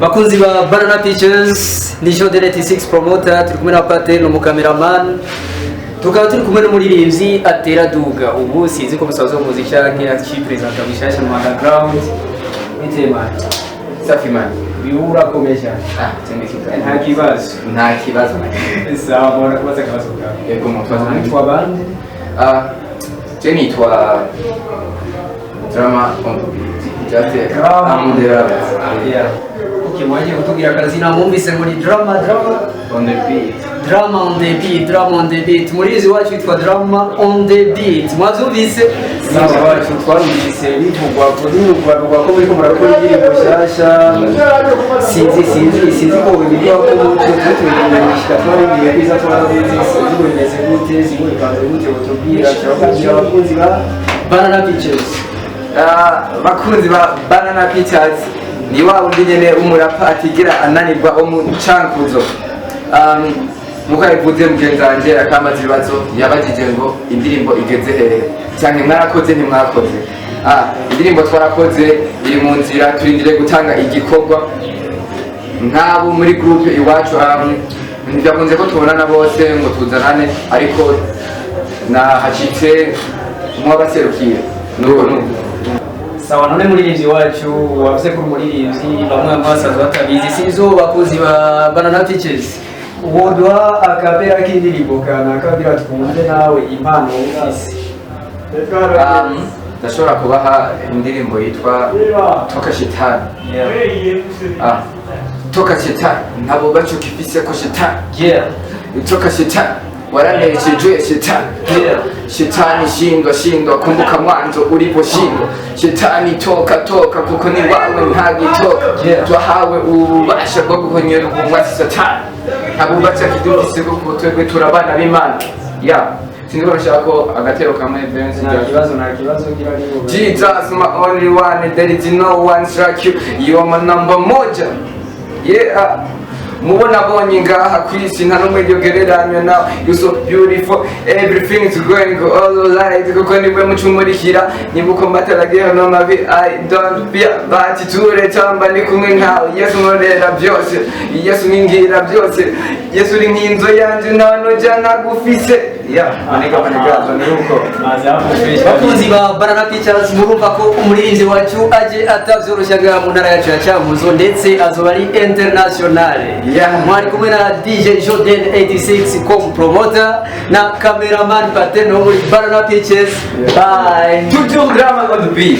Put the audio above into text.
Bakunzi ba Banana Pictures, ni Jordan 86 promoter, turi kumwe na Pate no mukameraman, tukaba turi kumwe n'umuririmbyi atera duga. Ubu sinzi ko musaza w'umuziki canke acipresenta bishasha mu underground. Bite, man? Safi, man. Bibu urakomeje? Ah, tende kibazo. Nta kibazo. Nta kibazo. Sawa, mbona kubaza akabazo kawe. Yego, mutwaza. Witwa bande? Ah, je nitwa Drama on the beat. Just Drama. I'm the rapper. Yeah. Okay, mwaje kutubwira akazina, mwumvise ngo ni Drama, Drama On the beat. Drama on the beat, Drama on the beat. Murizi wacu witwa Drama on the beat. Mwavyumvise? Sawa, wacu twarumvise bivugwa bivugwa bivugwa ko muriko murakora indirimbo nshasha. Sinzi ko bivuga ko muco twe tubishika twarumviye kwiza twarabizi, sinzi ko bimeze gute, sinzi ko bipanze gute, utubwira turabwira abakunzi ba Banana Pictures. Ah, bakunzi ba Banana Pictures, ni wa wundi nyene w'umurapa atigera ananirwa wo mu cankuzo. Nkuko yabivuze mugenzi wanje akamaze ibibazo yabajije ngo indirimbo igeze hehe canke mwarakoze ntimwakoze. Ah, indirimbo twarakoze, iri mu nzira, turindiriye gutanga igikorwa nk'abo muri groupe iwacu. Ntibyakunze ko tubonana bose ngo tuzanane, ariko nahacitse muwabaserukiye nuko nuko. Sawa, none muririmbyi wacu, wavuze ko uri umuririmbyi, bamwe bamwe basanzwe batabizi, sinzi uwo bakuzi ba Banana Pictures, woduha akapera k'indirimbo kanaka kugira twumve nawe impano ufise? Ndashobora kubaha indirimbo yitwa Toka Shetani. Ah, toka shetani, ntabo bacuka ifise ko shetani. Toka shetani, waranesheje shetani. Shetani shindwa, shindwa, kumbuka mwanzo uliposhindwa. Shetani toka, toka, kuko ni wawe ntagitoka. Twahawe ububasha bwo guhonyera umwasi satani, nta bubasha kidufise kuko twebwe turabana b'Imana. Ya, sinzi ko bashaka ko agatero kamwe Benz. Nta kibazo, nta kibazo, gira ni Jesus, my only one, there is no one like you. You are my number moja. Yeah. Mubona bonye ngaha kwisi nta n'umwe yogereranywa nawe. You so beautiful, everything is going all right, kuko niwe mucumurikira niba uko mbataragira no mabi. I don't fear, but ture tamba ndi kumwe nkawe. Yesu nkorera byose, Yesu ningira byose, Yesu uri nk'inzu yanje, nta noja ntagufise. Yeah, maniga maniga, ni uko. Bakunzi ba Banana Pictures, murumva ko umuririmbyi wacu aje atavyoroshyaga mu ntara yacu ya Cankuzo, ndetse azoba ari international. Mwari kumwe na DJ Jordan 86 com promoter na cameraman Paten wo muri Banana Pictures. Bye. Toujours Drama on the beat.